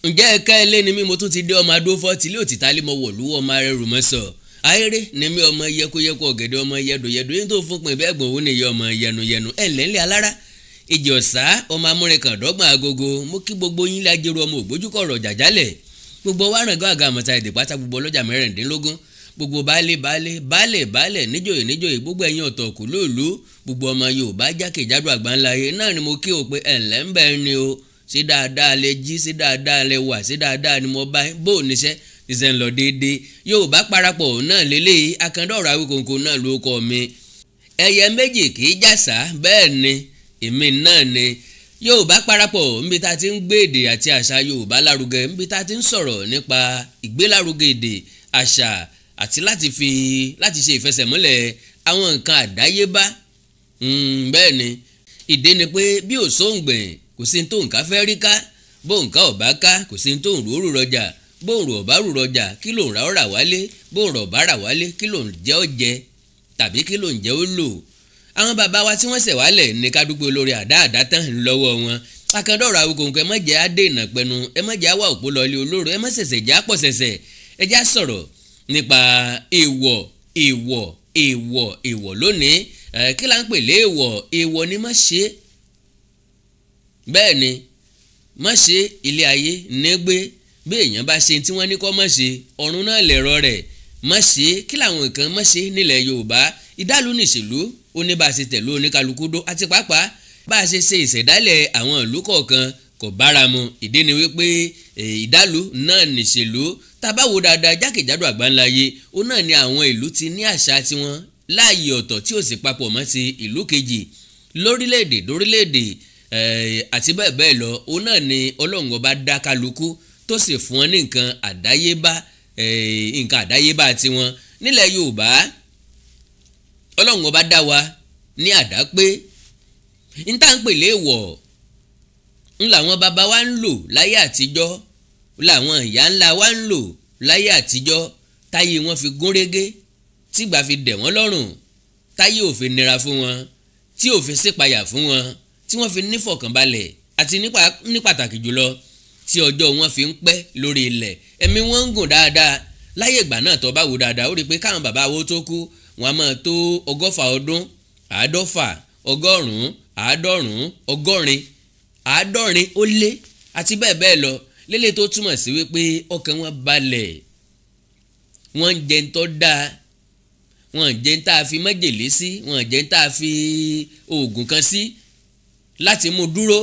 Ǹjẹ́ ẹ̀ka ilé ni mí, mo tún ti dé. Ọmọ adó fọ́ọ̀tì ilé òtítà lé mọ wọ̀lú ọmọ arẹrù mọ́sọ̀ ayére ni mí, ọmọ yẹkuyẹku ọ̀gẹ̀dẹ̀, ọmọ yẹdòyẹdò yín tó fún pin bẹ́ẹ̀ gbọ̀n òun nìyẹ, ọmọ yẹnuyẹnu. Ẹ̀ ńlẹ́ńlẹ́ alára ìjì ọ̀sá, ọmọ amúrinkan dọ́gbọ̀n agogo. Mo kí gbogbo yín lájẹrú, ọmọ ògbójúkọ̀rọ̀ jàjálẹ̀, gbogbo wàràngán àga àmọ̀ta èdè pátá, gbogbo ọlọ́jà 16, gbogbo baálé baálé, baálé baálé, níjòyè níjòyè, gbogbo ẹ̀yin ọ̀tọ̀kù lóòlú, gbogbo ọmọ Yorùbá jákèjádò àgbáńlá ayé náà ni mo kí o pé ẹ̀ ńlẹ́ ń bẹ́ẹ̀ ni o. Ṣé dáadáa lẹ jí? Ṣé dáadáa lẹ wà? Ṣé dáadáa ni mo bá bó o níṣẹ́ ṣiṣẹ́ ń lọ déédéé? Yorùbá parapọ̀ náà lélẹ́yìí. Akandọ̀rọ̀ Awíkonko náà ló kọ́ mi. Ẹyẹ méjì kì í jàsá, bẹ́ẹ̀ ni èmi náà ni Yorùbá parapọ̀, níbi tá a ti ń gbé èdè àti àṣà Yorùbá lárugẹ, níbi tá a ti ń sọ̀rọ̀ nípa ìgbélárugẹ èdè, àṣà àti láti ṣe ìfẹsẹ̀múlẹ̀ àwọn nǹkan àdáyébá. Bẹ́ẹ̀ ni, ìdí ni pé bí òṣòǹgbìn kò sí tó nǹkan fẹ́ rí ká, bó nǹkan ọ̀bá ká, kò sí tó ń rú rọjà, bó ń rò ọ̀bá rú rọjà, kí ló ń ra ó rà wálé? Bó ń rọ̀ ọ̀bá rà wálé, kí ló ń jẹ́ ó jẹ tàbí kí ló ń jẹ́ ó lò? Àwọn bàbá wa tí wọ́n ṣẹ̀ wálẹ̀ ní ká dúpẹ́ olórí àdá àdá tán lọ́wọ́ wọn. Akandọ̀rọ̀ Awíkonko, ẹ má jẹ́ á dènà pẹnu, ẹ má jẹ́ á wà òpó lọ́ọ́lé olóró, ẹ má ṣẹ̀ṣẹ̀ já pọ̀ ṣẹ̀ṣẹ̀. Ẹ já sọ̀rọ̀ nípa èèwọ̀, èèwọ̀, èèwọ̀, èèwọ̀ lónìí. Kí là ń pè léèwọ̀? Èèwọ̀ ni má ṣe, bẹ́ẹ̀ ni, má ṣe ilé ayé nígbé. Bí èèyàn bá ṣe tí wọ́n ní kó má ṣe, ọ̀run náà lẹ̀rọ rẹ̀. Má ṣe, kí làwọn nǹkan má ṣe nílẹ̀ Yorùbá? Ìdálù nìṣèlú, ó ní bá a ṣe tẹ̀lú oníkálukú dó, àti pàápàá bá a ṣe ṣe ìṣẹ̀dálẹ̀ àwọn ìlú kọ̀ọ̀kan kò bára mu. Ìdí ni wípé ìdálù náà nìṣèlú. Tá a bá wo dáadáa jákèjádò àgbáńláyé, ó náà ni àwọn ìlú ti ní àṣà tiwọn láàyè ọ̀tọ̀ tí ò sì papọ̀ mọ́ ti ìlú kejì, lórílẹ̀‐èdè lórílẹ̀‐èdè àti bẹ́ẹ̀ bẹ́ẹ̀ lọ. Ó náà ni Ọlọ́run ọba dá kálukú tó sì fún wọn ní nǹkan àdáyébá, nǹkan àdáyébá tiwọn. Nílẹ̀ Yorùbá, Ọlọ́run ọba dá wa ní àdápé. N tá ń pè léèwọ̀ ń làwọn bàbá wa ń lò láyé àtijọ́, làwọn ìyá ńlá wa ń lò láyé àtijọ́, táyé wọn fi gún régé, tígbà fi dẹ̀ wọ́n lọ́rùn, táyé ò fi nira fún wọn, tí ò fi sípayà fún wọn, tí wọ́n fi nífọ̀kànbalẹ̀, àti ní pàtàkì jùlọ tí ọjọ́ wọn fi ń pẹ́ lórí ilẹ̀, ẹ̀mí wọn ń gùn dáadáa láyé ìgbà náà. Tó bá wò dáadáa, ó rí i pé káwọn bàbá wo tó kú, wọn a máa tó 120 ọdún, 50, 100, 90, 80, 70 ó lé àti bẹ́ẹ̀ bẹ́ẹ̀ lọ. Lélẹ̀ tó túmọ̀ sí wípé ọkàn wọn balẹ̀, wọ́n ń jẹun tó dáa, wọ́n ń jẹun tá a fi májèlé sí, wọ́n ń jẹun tá a fi oògùn kan sí láti mú dúró.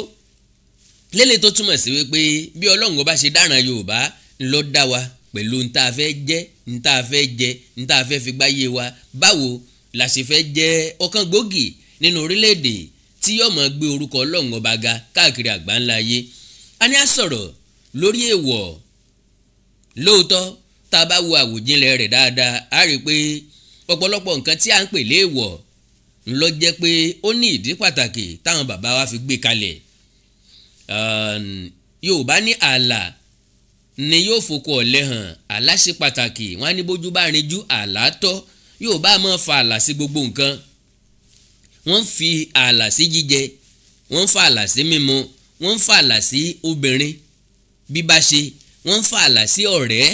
Lélẹ̀ tó túmọ̀ sí wípé bí Ọlọ́run bá ṣe dáràn Yorùbá ńlọ dá wa pẹ̀lú ń tá a fẹ́ jẹ́, ń tá a fẹ́ jẹ, ń tá a fẹ́ fi gbáyé wa, báwo la ṣe fẹ́ jẹ́ ọ̀kan gbòógì nínú orílẹ̀-èdè tí yóò máa gbé orúkọ Ọlọ́run ọba ga káàkiri àgbáńlá ayé. A ní á sọ̀rọ̀ lórí èèwọ̀. Lóòótọ́, tá a bá wo àwòjinlẹ̀ rẹ̀ dáadáa, á rí i pé ọ̀pọ̀lọpọ̀ nǹkan tí à ń pè léèwọ̀ ńlọ jẹ́ pé ó ní ìdí pàtàkì táwọn bàbá wa fi gbé kalẹ̀. Yorùbá ní ààlà ni yóò fokò ọ̀lẹ hàn. Ààlà ṣe pàtàkì. Wọ́n á ní bójú bá rinjú, ààlà tọ́. Yorùbá máa fa ààlà sí gbogbo nǹkan. Wọ́n ń fi ààlà sí jíjẹ, wọ́n ń fa ààlà sí mímu, wọ́n ń fa ààlà sí obìnrin bíbá ṣe, wọ́n ń fa ààlà sí ọ̀rẹ́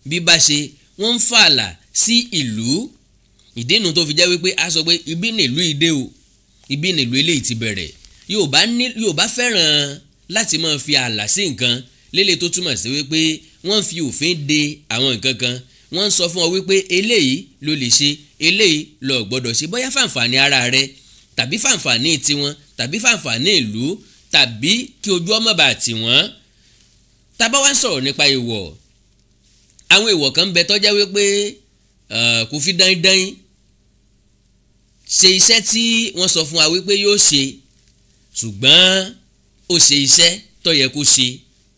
bíbá ṣe, wọ́n ń fa ààlà sí ìlú. Ìdí nu tó fi jẹ́ wípé a sọ pé ibi nílùú ìdè o, ibi nílùú eléyìí ti bẹ̀rẹ̀. Yorùbá ní, Yorùbá fẹ́ràn láti máa fi ààlà sí nǹkan, lélẹ̀ tó túmọ̀ sí wípé wọ́n fi òfin de àwọn nǹkan kan. Wọ́n ń sọ fún ọ wípé eléyìí ló lè ṣe, eléyìí ló gbọ́dọ̀ ṣe, bóyá fàǹfààní ara rẹ tàbí fàǹfààní tiwọn tàbí fàǹfààní ìlú tàbí kí ojú ọmọ bá tì wọ́n. Tá bá wá ń sọ̀rọ̀ nípa ìwọ̀, àwọn ìwọ̀ kan ń bẹ tó jẹ́ wípé kò fi dáindáin ṣe iṣẹ́ tí wọ́n sọ fún wa wípé yóò ṣe, ṣùgbọ́n ó ṣe iṣẹ́ tó yẹ kó ṣe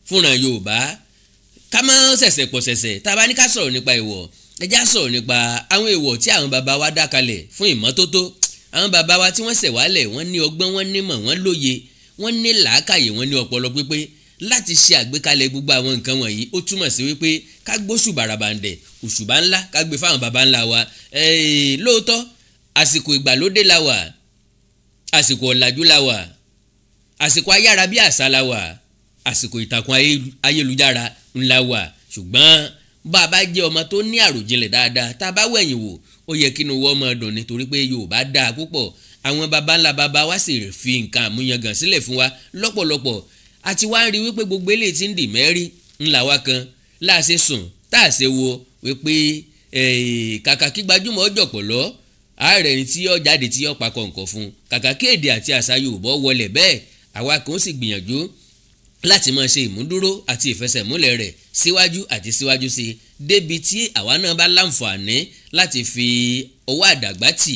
fúnra Yorùbá. Ká má ṣẹ̀ṣẹ̀ pọ̀ ṣẹ̀ṣẹ̀. Tá a bá ní ká sọ̀rọ̀ nípa ìwọ̀, ẹ já sọ̀rọ̀ nípa àwọn ìwọ̀ tí àwọn bàbá wa dá kalẹ̀ fún ìmọ́tótó. Àwọn bàbá wa tí wọ́n ṣẹ̀ wálẹ̀, wọ́n ní ọgbọ́n, wọ́n nímọ̀, wọ́n lóye, wọ́n ní làákàyè, wọ́n ní ọpọlọ pípé láti ṣe àgbékalẹ̀ gbogbo àwọn nǹkan wọ̀nyí. Ó túmọ̀ sí wípé ká gbóṣùbà ràbàǹdẹ̀, òṣùbà ńlá, ká gbé fáwọn baba ńlá wa. Lóòótọ́, àsìkò ìgbàlódé la wà, àsìkò ọ̀làjú la wà, àsìkò ayára bí àṣà la wà. Àsìkò ìtàkùn ayélujára ńlá wà, ṣùgbọ́n bá a bá jẹ́ ọmọ tó ní àròjinlẹ̀ dáadáa, tá a bá wẹ̀yìn wò, ó yẹ kí inú wọ́n máa dùn nítorí pé Yorùbá dáa púpọ̀. Àwọn baba ńlá baba wa sì fi nǹkan àmúyangàn sílẹ̀ fún wa lọ́pọ̀lọpọ̀. Àti wá ń rí wípé gbogbo eléyìí tí ń dì mẹ́rí ńlá wa kan láàṣẹ sùn tá a ṣe wo wípé kàkà kí gbajúmọ̀ ọjọ́pọ̀lọ́ ààrẹ ni tí ó jáde tí ó pa kọ̀ǹkọ̀ fún, kàkà kí èdè àti àṣà Yorùbá wọlé bẹ́ẹ̀, àwa kan sì gbìyànjú láti máa ṣe ìmúdúró àti ìfẹsẹ̀múlẹ̀ rẹ̀ síwájú àti síwájú sí i, débi tí àwa náà bá láǹfààní láti fi ọwọ́ àdàgbà tì,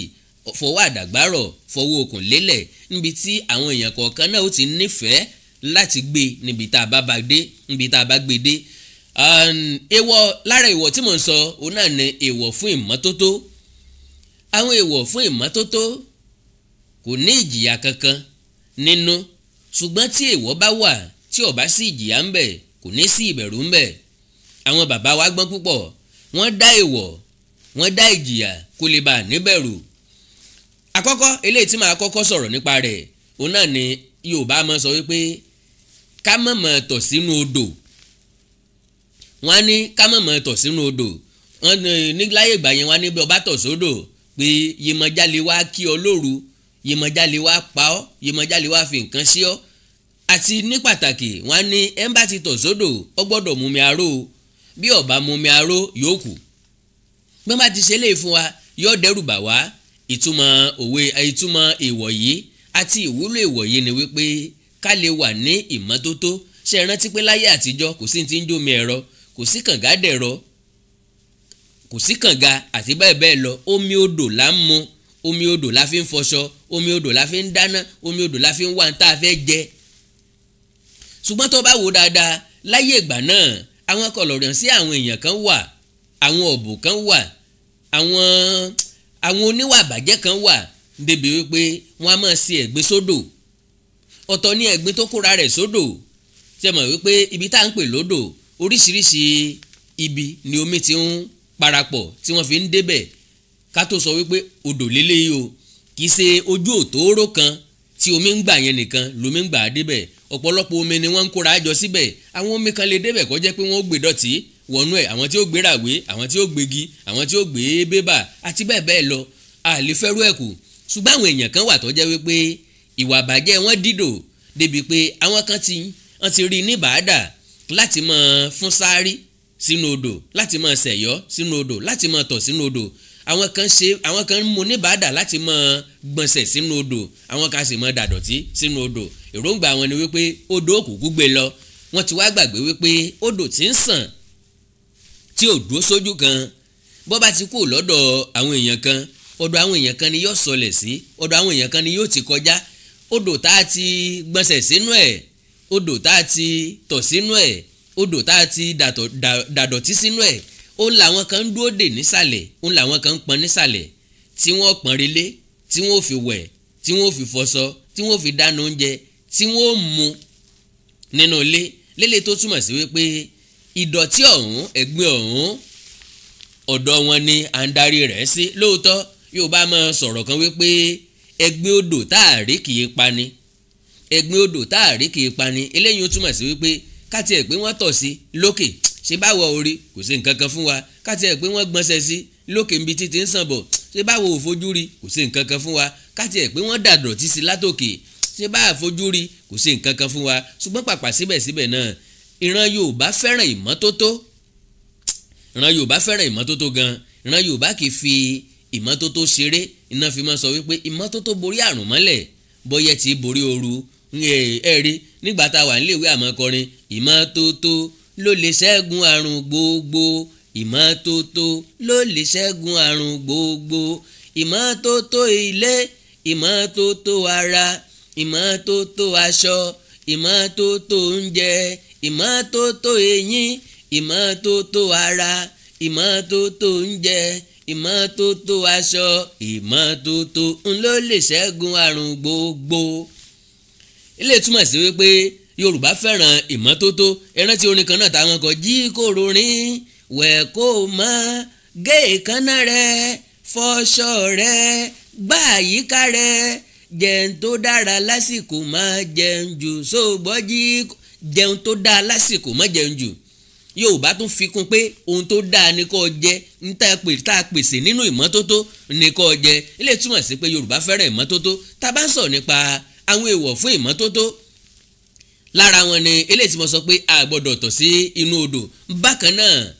fọwọ́ àdàgbà rọ̀, fọwọ́ okùn lélẹ̀, níbi tí àwọn èèyàn kọ̀ọ̀kan náà ó ti nífẹ̀ẹ́ láti gbé níbi tá a bá bá dé, níbi tá a bá gbé dé. Èèwọ̀ lára èèwọ̀ tí mò ń sọ òun náà ni èèwọ̀ fún ìmọ́tótó. Àwọn èèwọ̀ fún ìmọ́tótó kò ní ìjìyà kankan nínú, ṣùgbọ́n tí èèwọ̀ bá wà tí ó bá sí ìjìyà ń bẹ, kò ní sí ìbẹ̀rù ń bẹ. Àwọn bàbá wa gbọ́n púpọ̀, wọ́n dá èèwọ̀, wọ́n dá ìjìyà kó lè bá a níbẹ̀rù. Àkọ́kọ́ eléyìí tí màá kọ́kọ́ sọ̀rọ̀ nípa rẹ̀ òun náà ni Yorùbá máa sọ wípé ká má máa tọ̀ sínú odò. Wọ́n á ní ká má máa tọ̀ sínú odò. Wọ́n ní láyé ìgbà yẹn, wọ́n á ní bí ọba tọ̀ sódò pé Yemọja lè wá kí ọ lóru, Yemọja lè wá pa ọ́, Yemọja lè wá fi nǹkan sí ọ. Àti ní pàtàkì wọ́n á ní ẹ̀ ń bá ti tọ̀ sódò ó gbọ́dọ̀ mumi aró, bí ó bá mumi aró yóò kù. Bí wọ́n bá ti ṣe léè fún wa yóò dẹ́rù bà wá. Ìtumọ̀ òwe, ìtumọ̀ èèwọ̀ yìí àti ìwúlò èèwọ̀ yìí ni wípé ká lè wà ní ìmọ́tótó. Ṣe é rántí pé láyé àtijọ́ kò sí ti ń jómi ẹ̀rọ, kò sí kànga dẹ̀rọ, kò sí kànga àti bẹ́ẹ̀ bẹ́ẹ̀ lọ. Omi odò là ń mu, omi odò la fi ń fọṣọ, omi odò la fi ń dáná, omi odò la fi ń wá ní tá a fẹ́ jẹ. Ṣùgbọ́n tó bá wò dáadáa láyé ìgbà náà, àwọn kọlọ̀rọ̀ sí àwọn èèyàn kan wà, àwọn ọ̀bùn kan wà, àwọn oníwà àbàjẹ́ kan wà, débi wípé wọ́n á máa ṣe ẹ̀gbin sódò. Ọ̀tọ̀ ní ẹ̀gbin tó kóra rẹ̀ sódò. Ṣe mọ̀ wípé ibi tá à ń pè lódò, oríṣiríṣi ibi ni omi ti ń parapọ̀ tí wọ́n fi ń débẹ̀. Ká tó sọ wípé odò lélẹ́yìí o, kì í ṣe ojú òtóóró kan tí omi ń gbà yẹn nìkan lomi ń gbà á débẹ̀. Ọ̀pọ̀lọpọ̀ omi ni wọ́n ń kóra jọ síbẹ̀. Àwọn omi kan lè débẹ̀ kó jẹ́ pé wọ́n ó gbé dọ̀tí wọnú ẹ̀, àwọn tí ó gbé ràwé, àwọn tí ó gbégi, àwọn tí ó gbé bébà àti bẹ́ẹ̀ bẹ́ẹ̀ lọ. A lè fẹ́rú ẹ̀ kù. Ṣùgbọ́n àwọn èèyàn kan wà tó jẹ́ wípé ìwà àbàjẹ́ wọn dídò débi pé àwọn kan ti wọ́n ti rí ní bàádà láti máa fún sáárì sínú odò, láti máa ṣẹ̀yọ́ sínú odò, láti máa tọ̀ sínú odò. Àwọn kan ṣe, àwọn kan mú ní bàádà láti máa gbọ̀nsẹ̀ sínú odò, àwọn kan sì máa dàdọ̀tí sínú odò. Èròǹgbà wọn ni wípé odò òkùnkùn gbé lọ. Wọ́n ti wá gbàgbé wípé odò tí ń sàn tí ò dúró sójú kan, bó bá ti kú lọ́dọ̀ àwọn èèyàn kan, ọ̀dọ̀ àwọn èèyàn kan ni yóò sọlẹ̀ sí, ọ̀dọ̀ àwọn èèyàn kan ni yóò ti kọjá. Odò tá a ti gbọ̀nsẹ̀ sínú ẹ̀, odò tá a ti tọ̀ sínú ẹ̀, odò tá a ti dàdọ̀tí sínú ẹ̀, òun làwọn kan ń dúró dè nísàlẹ̀, òun làwọn kan ń pọn nísàlẹ̀, tí wọ́n pọn relé, tí wọ́n fi wẹ̀, tí wọ́n fi fọṣọ, tí wọ́n fi dáná oúnjẹ, tí wọ́n mu nínú ilé. Lélẹ̀ tó túmọ̀ sí wípé ìdọ̀tí ọ̀hún, ẹ̀gbin ọ̀hún, ọ̀dọ̀ wọn ni à ń darí rẹ̀ sí. Lóòótọ́ Yorùbá máa sọ̀rọ̀ kan wípé ẹ̀gbin odò tá a rí kì í pani, ẹ̀gbin odò tá a rí kì í pani. Eléyìí ó túmọ̀ sí wípé ká tiẹ̀ pé wọ́n tọ̀ sí lókè, ṣé báwo orí kò sí nǹkan kan fún wa. Ká tiẹ̀ pé wọ́n gbọ̀nsẹ̀ sí lókè níbi títí ń sàn bọ̀, ṣé báwo ò fojú rí, kò sí nǹkan kan fún wa. Ká tiẹ̀ pé wọ́n dàdọ̀tí sí látòkè, ṣé bá a fojú rí, kò sí nǹkan kan fún wa. Ṣùgbọ́n pàpà síbẹ̀síbẹ̀ náà, ìran Yorùbá fẹ́ràn ìmọ́tótó. Ìran Yorùbá fẹ́ràn ìmọ́tótó gan. Ìran Yorùbá kì í fi ìmọ́tótó ṣeré. Iná fi máa sọ wípé ìmọ́tótó borí àrùn mọ́lẹ̀, bọ́yẹ̀ tí borí ooru. Ẹ rí nígbà tá a wà níléèwé àmọ́ kọrin, ìmọ́tótó ló lè ṣẹ́gun àrùn gbogbo, ìmọ́tótó ló lè ṣẹ́gun àrùn gbogbo, ìmọ́tótó ilé, ìmọ́tótó ara, ìmọ́tótó aṣọ, ìmọ́tótó oúnjẹ, ìmọ́tótó eyín, ìmọ́tótó ara, ìmọ́tótó oúnjẹ, ìmọ́tótó aṣọ, ìmọ́tótó ló lè ṣẹ́gun àrùn gbogbo. Ilé túmọ̀ sí wípé Yorùbá fẹ́ràn ìmọ́tótó. Ẹ rántí orin kan náà táwọn kọ, jí kò rorin, wẹ̀ kó mọ́, gé èékánná rẹ, fọṣọ rẹ, gbá àyíká rẹ, jẹun tó dára lásìkò máa jẹun jù, sóògbọ́ Jẹun tó dáa lásìkò, má jẹun jù. Yorùbá tún fi kún pé ohun tó dáa ni kó jẹ, ń tá a pèsè nínú ìmọ́tótó ni kó jẹ. Ilé túmọ̀ sí pé Yorùbá fẹ́ràn ìmọ́tótó. Tá a bá ń sọ̀rọ̀ nípa àwọn èèwọ̀ fún ìmọ́tótó, lára wọn ni eléyìí tí mo sọ pé a gbọ́dọ̀ tọ̀ sí inú odò. Bákan náà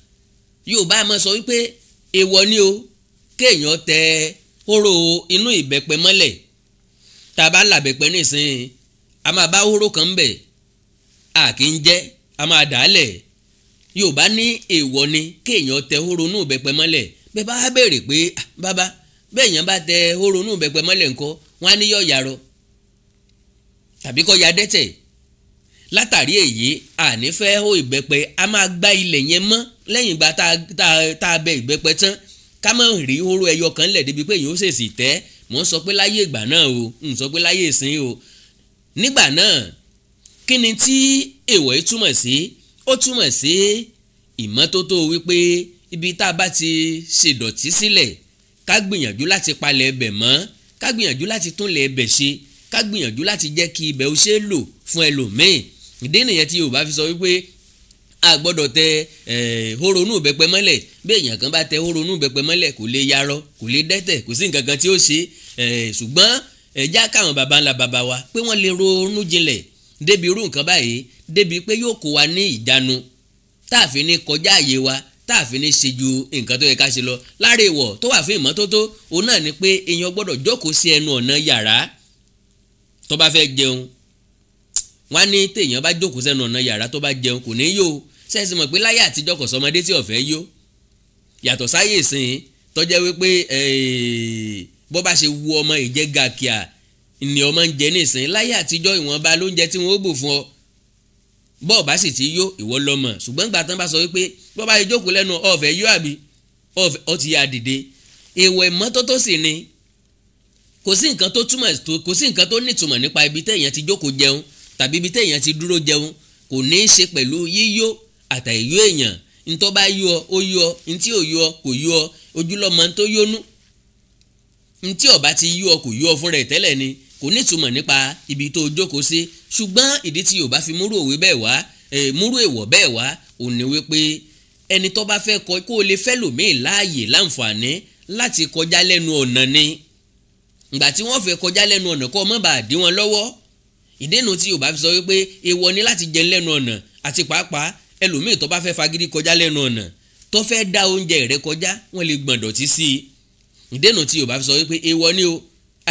Yorùbá máa sọ wípé èèwọ̀ ni o kéèyàn tẹ hóró inú ìbẹ́pẹ mọ́lẹ̀. Tá a bá làbẹ́pẹ nísìnyí, a máa bá hóró kan ń bẹ̀, a kì í jẹ, a máa dà á lẹ̀. Yorùbá ní èèwọ̀ ni kéèyàn tẹ hóró inú ìbẹ́pẹ mọ́lẹ̀. Bẹ́ẹ̀ bá béèrè pé bàbá bẹ́ẹ̀ yẹn bá tẹ hóró inú ìbẹ́pẹ mọ́lẹ̀ ńkọ́, wọ́n á ní yọ̀ yàrá tàbí kọ́ ya dẹ́tẹ̀. Látàrí èyí àní fẹ́ hó ìbẹ́pẹ, a máa gbá ilẹ̀ yẹn mọ́ lẹ́yìn ìgbà tá a bẹ ìbẹ́pẹ tán, ká má rí hóró ẹyọ kan lẹ̀ débi pé èyàn ó ṣèṣì tẹ́. Mò ń sọ pé láyé ìgbà náà o, ń sọ pé láyé ìsín o. Nígbà náà kí ni tí èèwọ̀ yìí túmọ̀ sí? Ó túmọ̀ sí ìmọ́tótó, wípé ibi tá a bá ti ṣèdọ̀tí sílẹ̀, ká gbìyànjú láti palẹ̀ ẹbẹ̀ mọ́, ká gbìyànjú láti túnlẹ̀ ẹbẹ̀ ṣe, ká gbìyànjú láti jẹ́ kí ibẹ̀ ó ṣe é lò fún ẹlòmíì. Ìdí nìyẹn tí Yorùbá fi sọ wípé a gbọ́dọ̀ tẹ hóró inú ìbẹ́pẹ mọ́lẹ̀. Bí èèyàn kan bá tẹ hóró inú ìbẹ́pẹ mọ́lẹ̀, kò lè yarọ, kò lè dẹ́tẹ̀, kò sí nǹkan kan tí ó ṣe. Ṣùgbọ́n ẹ̀já káwọn baba ńlá baba wa pé wọ́n lè ronú jinlẹ̀ débi irú nǹkan báyìí, débi pé yóò kó wa ní ìjánu táàfin ní kọjá àyè wa, táàfin ní ṣe ju nǹkan tó yẹ ká ṣe lọ. Lára èèwọ̀ tó wà fún ìmọ́tótó òun náà ni pé èèyàn gbọ́dọ̀ jókòó sí ẹnu ọ̀nà yàrá tó bá fẹ́ jẹun. Wọ́n á ní téèyàn bá jókòó sẹ́nu ọ̀nà yàrá tó bá jẹun kò ní yó. Sẹ́sìn mọ̀ pé láyé àtijọ́ kò sọmọdé tí ó fẹ́ yó, yàtọ̀ sáyé ìsìn tó jẹ́ wípé bó bá ṣe wu ọmọ ìjẹ́ gàkíà ni ọmọ ń jẹ nísìn. Láyé àtijọ́ ìwọ̀nba lóúnjẹ tí wọ́n ó bù fún ọ, bọ́ọ̀ bá sì ti yó ìwọ lọ́mọ. Ṣùgbọ́n gbà tán bá sọ wípé bó bá yẹ jókòó lẹ́nu ó fẹ́ yó àbí ó ti yá dìde. Èèwọ̀ ìmọ́tótó sì ni. Kò sí nǹkan tó túmọ̀, kò sí nǹkan tó nítumọ̀ nípa ibi téèyàn ti jókòó jẹun tàbí ibi téèyàn ti dúró jẹun. Kò ní í ṣe pẹ̀lú yíyó àtàìyó èèyàn. Ntọ́ bá yó ọ ó yó ọ, ntí ò yó ọ kò yó ọ. Ojúlọ́mọ tó yónú, ntí ó bá ti yó ọ kò yó ọ fúnra ẹ̀ tẹ́lẹ̀ ni. Kò ní ìtumọ̀ nípa ibi tó jókòó sí. Ṣùgbọ́n ìdí tí Yorùbá fi múrú òwe bẹ́ẹ̀ wá, múrú èèwọ̀ bẹ́ẹ̀ wá, òun ni wípé ẹni tó bá fẹ́ kọ kó o lè fẹ́ lòmíì láàyè láǹfààní láti kọjá lẹ́nu ọ̀nà ni. Ìgbà tí wọ́n fẹ́ kọjá lẹ́nu ọ̀nà kó o má bàa dí wọn lọ́wọ́. Ìdènà tí Yorùbá fi sọ wípé èèwọ̀ ni láti jẹun lẹ́nu ọ̀nà, àti pàápàá ẹlòmíì tó bá fẹ́ fagídí kọjá lẹ́nu ọ̀nà tó fẹ́ dá oúnjẹ rẹ̀ kọjá, wọ́n lè gbọ̀n dọ̀tí sí i. Ìdènà tí Yorùbá fi sọ wípé èèwọ̀ ni o,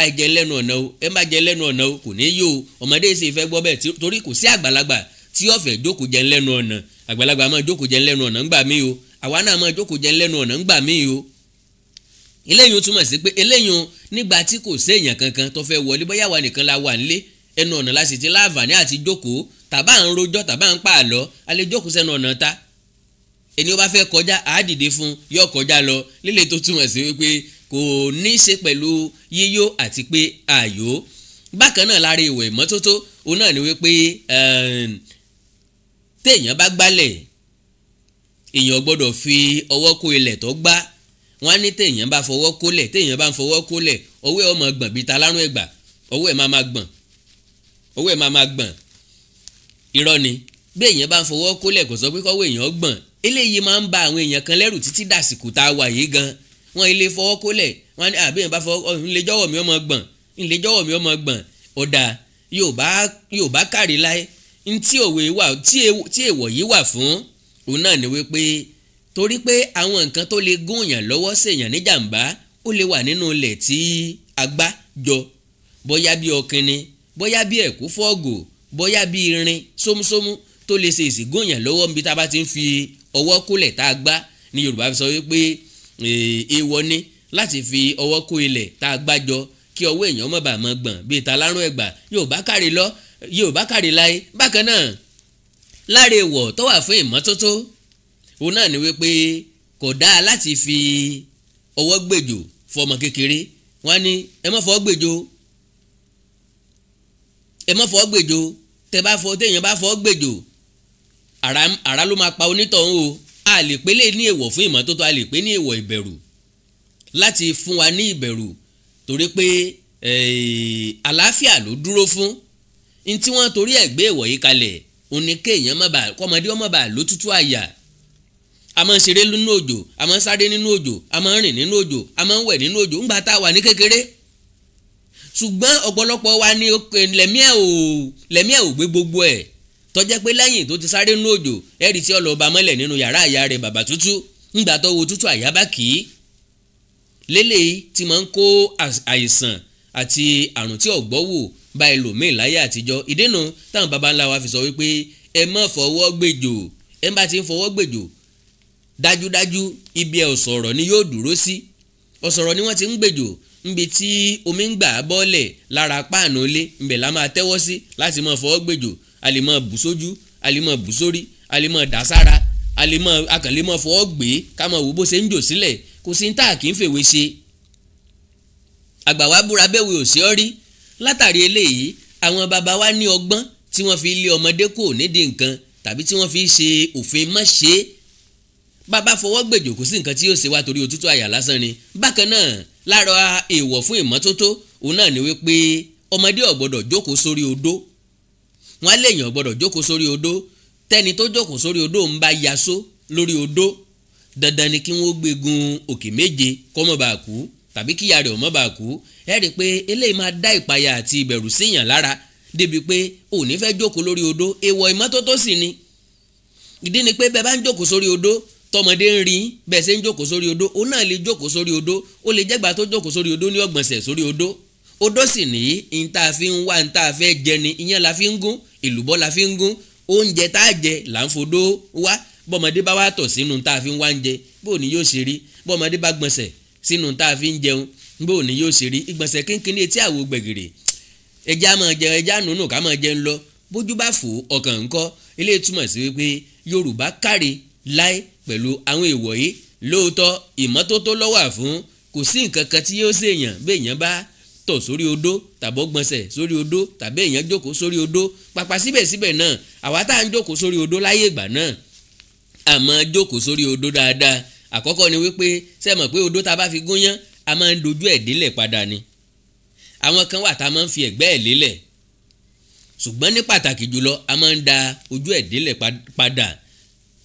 àìjẹ lẹ́nu ọ̀nà o, ẹ má jẹ lẹ́nu ọ̀nà o, kò ní yó o. Ọmọdé sì fẹ́ gbọ́ bẹ́ẹ̀ torí kò sí àgbàlagbà tí ó fẹ́ jókòó jẹun lẹ́nu ọ̀nà. Àgbàlagbà máa jókòó jẹun lẹ́nu ọ̀nà ńgbà míì o, àwa náà máa jókòó jẹun lẹ́nu ọ̀nà ńgbà míì o. Eléyìí ó túmọ̀ sí pé eléyìí nígbà tí kò séèyàn kankan tó fẹ́ wọlé, bóyá wa nìkan la wà nílé, ẹnu ọ̀nà la sì ti láǹfààní àti jókòó, tàbá ń rojọ́ tàbá ń pa àlọ́, a lè jókòó sẹ́nu ọ̀nà ta. Ẹni ó bá fẹ́ kọjá á dìde fún yóò kọjá lọ. Lílé tó túmọ̀ sí wípé kò ní í ṣe pẹ̀lú yíyó àti pé àyò. Bákan náà lára ìwẹ̀ ìmọ́tótó òun náà ni wípé téèyàn bá gbálẹ̀ èèyàn gbọ́dọ̀ fi ọwọ́ kó ilẹ̀ tó gbá. Wọ́n á ní téèyàn bá fọwọ́ kólẹ̀, téèyàn bá ń fọwọ́ kólẹ̀, ọwọ́ ẹ̀ ó máa gbọ̀n bíi ta lárùn ẹ̀gbà, ọwọ́ ẹ̀ máa máa gbọ̀n, ọwọ́ ẹ̀ máa máa gbọ̀n. Irọ́ ni. Bí èèyàn bá ń fọwọ́ kólẹ̀ kò sọ pé kọ́wọ́ èèyàn gbọ̀n. Eléyìí máa ń ba àwọn èèyàn kan lẹ́rù títí dàsìkò tá a wà yìí gan. Wọ́n ilé fọwọ́ kólẹ̀, wọ́n ní àbí èèyàn bá fọwọ́ ńlẹ̀ jọ́wọ́ mi ó máa gbọ̀n, ńlẹ̀ jọ́wọ́ mi ó máa gbọ̀n. Ọ̀dà Yorùbá kárí láé. Ntí òwe wà tí èèwọ̀ yìí wà fún òun náà ni wípé torí pé àwọn nǹkan tó lè gún èèyàn lọ́wọ́ ṣèèyàn níjàmbá ó lè wà nínú ilẹ̀ tí a gbá jọ, bóyá bí ọ̀kìnni, bóyá bí ẹ̀kú fọ́ọ̀gù, bóyá bí irin sómúsómú tó lè ṣe ìsìngún èèyàn lọ́wọ́ níbi tá a bá ti ń fi ọwọ́ kólẹ̀ tá a gbá. Ní Yorùbá fi sọ wípé èèwọ̀ ni láti fi ọwọ́ kó ilẹ̀ tá a gbá jọ kí ọwọ́ èèyàn má bàa máa gbọ̀n bíi ta lárùn ẹ̀gbà. Yorùbá kárí lọ, Yorùbá kárí láé. Bákan náà lára èèwọ̀ tó wà fún ìmọ́tótó òun náà ni wípé kò dáa láti fi ọwọ́ gbèjò fọmọ kékeré. Wọ́n ní ẹ má fọwọ́ gbèjò, ẹ má fọwọ́ gbèjò. Tẹ bá fọ téèyàn bá fọwọ́ gbèjò, àrá ló máa pa onítọ̀hún o. A lè pè lè ní èèwọ̀ fún ìmọ́tótó, a lè pè ní èèwọ̀ ìbẹ̀rù láti fún wa ní ìbẹ̀rù torí pé àlàáfíà ló dúró fún. N tí wọ́n torí ẹ̀ gbé èèwọ̀ yìí kalẹ̀ òní kéèyàn má bàa kọ́mọdé ọmọ bàa lótútù àyà. A máa ń ṣeré nínú òjò, a máa ń sáré nínú òjò, a máa ń rìn nínú òjò, a máa ń wẹ̀ nínú òjò ńgbà tá a wà ní kékeré. Ṣùgbọ́n ọ̀pọ̀lọpọ̀ wa ni lẹ̀mí ẹ̀ ò gbé gbogbo ẹ̀, tó jẹ́ pé lẹ́yìn tó ti sáré nínú òjò ẹ̀rí tí ọlọ́ọ̀bá mọ́lẹ̀ nínú yàrá àyà rẹ̀ bàbá tútù ńgbà tó wo tútù àyà bá kì í. Lélẹ́yìí tí máa ń kó àìsàn àti àrùn tí ọ̀gbọ́ wò bá ẹlòmíì láyé àtijọ́. Ìdènà táwọn baba ńlá wa fi sọ wípé ẹ má fọwọ́ gbèjò, ẹ bá ti ń fọwọ́ gbèjò dájúdájú ibi ẹ̀ ọ̀sọ̀rọ̀ ni yóò dúró sí. Ọ̀sọ̀rọ̀ ni wọ́n ti ń gbèjò, níbi tí omi ń gbà bọ́ọ̀lẹ̀ lára páànù ilé ńbẹ̀ la máa tẹ́wọ́ sí láti máa fọwọ́ gbèjò. A lè máa bù sójú, a lè máa bù sórí, a lè máa dà sára, a lè máa akànlè máa fọwọ́ gbé ká máa wò bó ṣe ń jò sílẹ̀. Kò sí ní tá a kì í fèwé ṣe. Àgbà wa búra bẹ́wẹ̀ ò sí ọ́ rí. Látàrí eléyìí àwọn baba wa ní ọgbọ́n tí wọ́n fi lé ọmọdé kò nídìí nǹkan tàbí tí wọ́n fi ṣe òfin má ṣe é. Bàbá fọwọ́ gbèjò kò sí nǹkan tí yóò ṣe wá torí òtútù àyà lásán ni. Bákan náà lára èèwọ̀ fún ìmọ́tótó òun náà ni wípé ọmọdé ò gbọ́dọ̀ jókòó sórí odó. Wọ́n á léèyàn ò gbọ́dọ̀ jókòó sórí odó. Tẹ́ni tó jókòó sórí odó ń bá yaṣó lórí odó, dandan ni kí wọ́n gbégun òkè méje kó má bàa kú tàbí kíyà rẹ̀ ò má bàa kú. Ẹ rí i pé eléyìí máa dá ìpayà àti ìbẹ̀rù síyàn lára débi pé ò ní fẹ́ jókòó lórí odó. Èèwọ̀ ìmọ́tótó sì ni. Ìdí ni pé bẹ́ẹ̀ bá ń jókòó sórí odó tọmọdé ń rí bẹ́ẹ̀ ṣe ń jókòó sórí odó, òun náà lè jókòó sórí odó. Ó lè jẹ́gbà tó jókòó sórí odó ní ọ̀gbọ̀nsẹ̀ sórí odó. Odó sì ní n tá a fi ń wá n tá a fẹ́ jẹ ni, iyán la fi ń gún, èlùbọ́ la fi ń gún, oúnjẹ tá a jẹ là ń fodó wá. Bọ́mọdé bá wá tọ̀ sínú tá a fi ń wá ń jẹ, bó ni yóò ṣe rí? Bọ́mọdé bá gbọ̀nsẹ̀ sínú tá a fi ń jẹun, bó ni yóò ṣe rí? Ìgbọ̀nsẹ̀ kínkínní etí àwo gbẹ̀gìrì, ẹja máa jẹ ẹja nùnú ká máa jẹun lọ, bójú bá fò ọkàn ńkọ́. Eléyìí túmọ̀ sí wípé Yorùbá káre láé pẹ̀lú àwọn èèwọ̀ yìí. Lóòótọ́ ìmọ́tótó ló wà fún, kò sí nǹkan kan tí yóò ṣèyàn bí èèyàn bá tọ̀ sórí odó tàbọ̀ gbọ̀nsẹ̀ sórí odó tàbí èèyàn jókòó sórí odó. Pàpà síbẹ̀síbẹ̀ náà àwa tá à ń jókòó sórí odó láyé ìgbà náà àmọ́ jókòó sórí odó dáadáa. Àkọ́kọ́ ni wípé ṣé mọ̀ pé odó tá a bá fi gúnyán a máa ń dojú ẹ̀ délẹ̀ padà ni. Àwọn kan wà tá a máa ń fi ẹ̀gbẹ́ ẹ̀ lélẹ̀, ṣùgbọ́n ní pàtàkì jùlọ a máa ń da ojú ẹ̀ délẹ̀ padà.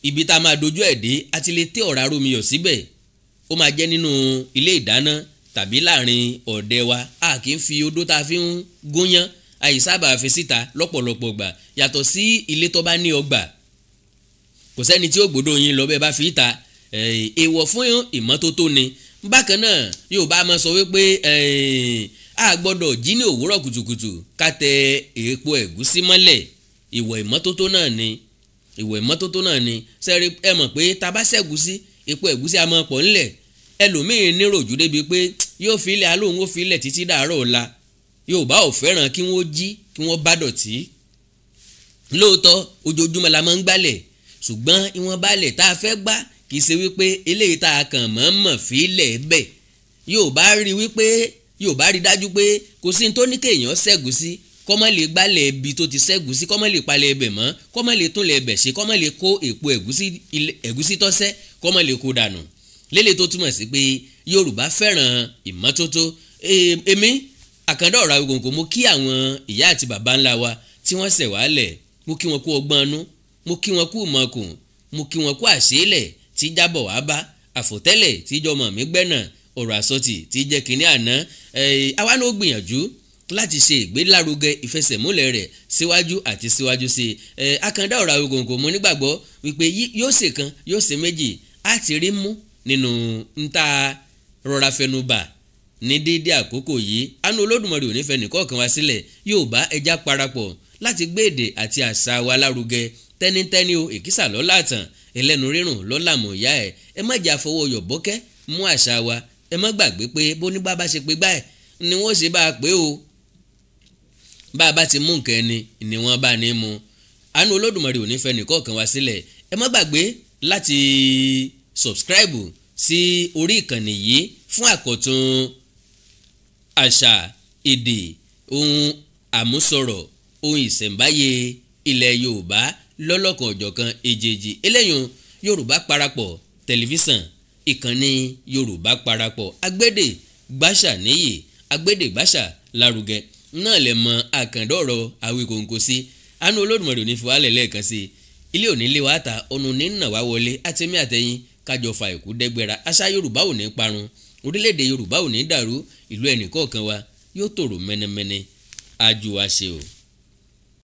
Ibi tá a máa dojú ẹ̀ dé a ti lè tẹ́ ọ̀rá rómi yọ̀ síbẹ̀. Ó máa jẹ́ nínú ilé ìdáná tàbí láàrin ọ̀dẹ wa. A kì í fi odó tá a fi ń gúnyán àyè sábà fi síta lọ́pọ̀lọpọ̀ gbà, yàtọ̀ sí ilé tó bá ní ọgbà. Kò sẹ́ni tí ó gbọ́dọ̀ yín lọ bẹ́ẹ̀ bá fi ta. Èèwọ̀ fún ìmọ́tótó ni. Bákan náà Yorùbá máa sọ wípé a gbọ́dọ̀ jí ní òwúrọ̀ kùtùkùtù ká tẹ èèpo ẹ̀gúsí mọ́lẹ̀. Ìwọ̀ ìmọ́tótó náà ni. Ìwọ̀ ìmọ́tótó náà ni. Sẹ́rí ẹ mọ̀ pé tá bá ṣẹ̀gúsí, èèpo ẹ̀gúsí a máa pọ̀ ńlẹ̀. Ẹlòmíín níròjú débi pé yóò fi ilẹ̀ alóhùn ó fi ilẹ̀ títí dàárọ̀ ọ̀la. Yorùbá ò fẹ́ràn kí wọ́n jí kí wọ́n bá dọ̀tí. Lóòótọ́ ojoojúmọ́ la máa ń gbálẹ̀, ṣùgbọ́n ìwọ̀n balẹ̀ tá a fẹ́ gbá kì í ṣe wípé eléyìí tá a kàn mọ̀ọ́mọ̀ fi ilẹ̀ bẹ̀. Yorùbá rí wípé Yorùbá rí dájú pé kò sí ní tó ní kéèyàn ṣẹ̀gúsí kó má lè gbálẹ̀ ibi tó ti ṣẹ̀gúsí, kó má lè palẹ̀ ibẹ̀ mọ́, kó má lè túnlẹ̀ ibẹ̀ ṣe, kó má lè kó èpo ẹ̀gúsí tọ́sẹ́, kó má lè kó dànù. Lélẹ̀ tó túmọ̀ sí pé Yorùbá fẹ́ràn ìmọ́tótó. Èmi Àkàndá ọ̀rọ̀ Awikonko mo kí àwọn ìyá àti bàbá ńlá wa tí wọ́n ṣẹ̀ wálẹ̀, mo kí wọn kú ọgbọ́n inú, mo kí wọn kú ìmọ̀kùn, mo kí wọn kú àṣeélẹ̀ tí jábọ̀ wá bá, àfòtẹ́lẹ̀ tí jọmọ̀ mi gbẹ́nà, ọ̀rọ̀ àsọtì tí jẹ́ kínní àná. Àwa náà gbìyànjú láti ṣe ìgbélárugẹ ìfẹsẹ̀múlẹ̀ rẹ̀ síwájú àti síwájú sí i. Àkàndá ọ̀rọ̀ Awikonko mo nígbàgbọ́ wípé yóò ṣe kan yóò ṣe méjì á ti rí mú nínú ń ta rọra fẹnubà ní déédé àkókò yìí. Àánú Olódùmarè ò ní fẹ́ nìkọ̀ọ̀kan wá sílẹ̀. Yorùbá ẹja parapọ̀ láti gbé èdè àti àṣà wa lárugẹ. Tẹ́nítẹ́ní o, èkísà lọ́la àtàn, ẹlẹ́nu rírùn lọ́la mọ̀ ìyá ẹ̀. Ẹ má jẹ́ àfọwọ́ yọ̀bọ́kẹ́ mú àṣà wa. Ẹ má gbàgbé pé bónígbà bá ṣe pé gbá ẹ̀ ni wọ́n ṣe bá a pé o. Bá a bá ti mú nǹkan ẹni ni wọ́n bá ní mu. Àánú Olódùmarè ò ní fẹ́ nìkọ̀ọ̀kan wá sílẹ̀. Ẹ má gbàgbé láti subscribe sí orí ìkànnì yìí fún àkọ́tún àṣà, èdè, ohun àmúsọ̀rọ̀, ohun ìṣẹ̀ǹbáyé ilẹ̀ Yorùbá lọ́lọ́kan ọ̀jọ̀kan èjèèjì. Eléyìí Yorùbá Parapọ̀ Tẹlifíṣàn, ìkànnì Yorùbá Parapọ̀, agbédè gbàṣà níyì, agbédè gbàṣà lárugẹ náà lè mọ Àkàndá ọ̀rọ̀ Awikonko sí. Àánú Olódùmarè ò ní fi wálẹ̀ lẹ́ẹ̀kan sí i. Ilé òní lé wa ta, ọ̀nà òní nà wá wọlé. Àtẹ̀mí àtẹ̀yìn kájọ fa ìkú dẹ́gbẹ́ra. Àṣà Yorùbá ò ní parun, orílẹ̀-èdè Yorùbá ò ní dàrú, ìlú ẹnìkọ̀ọ̀kan wa yóò tòrò mẹ́nẹ́mẹ́nẹ́. Ajú wa ṣe o.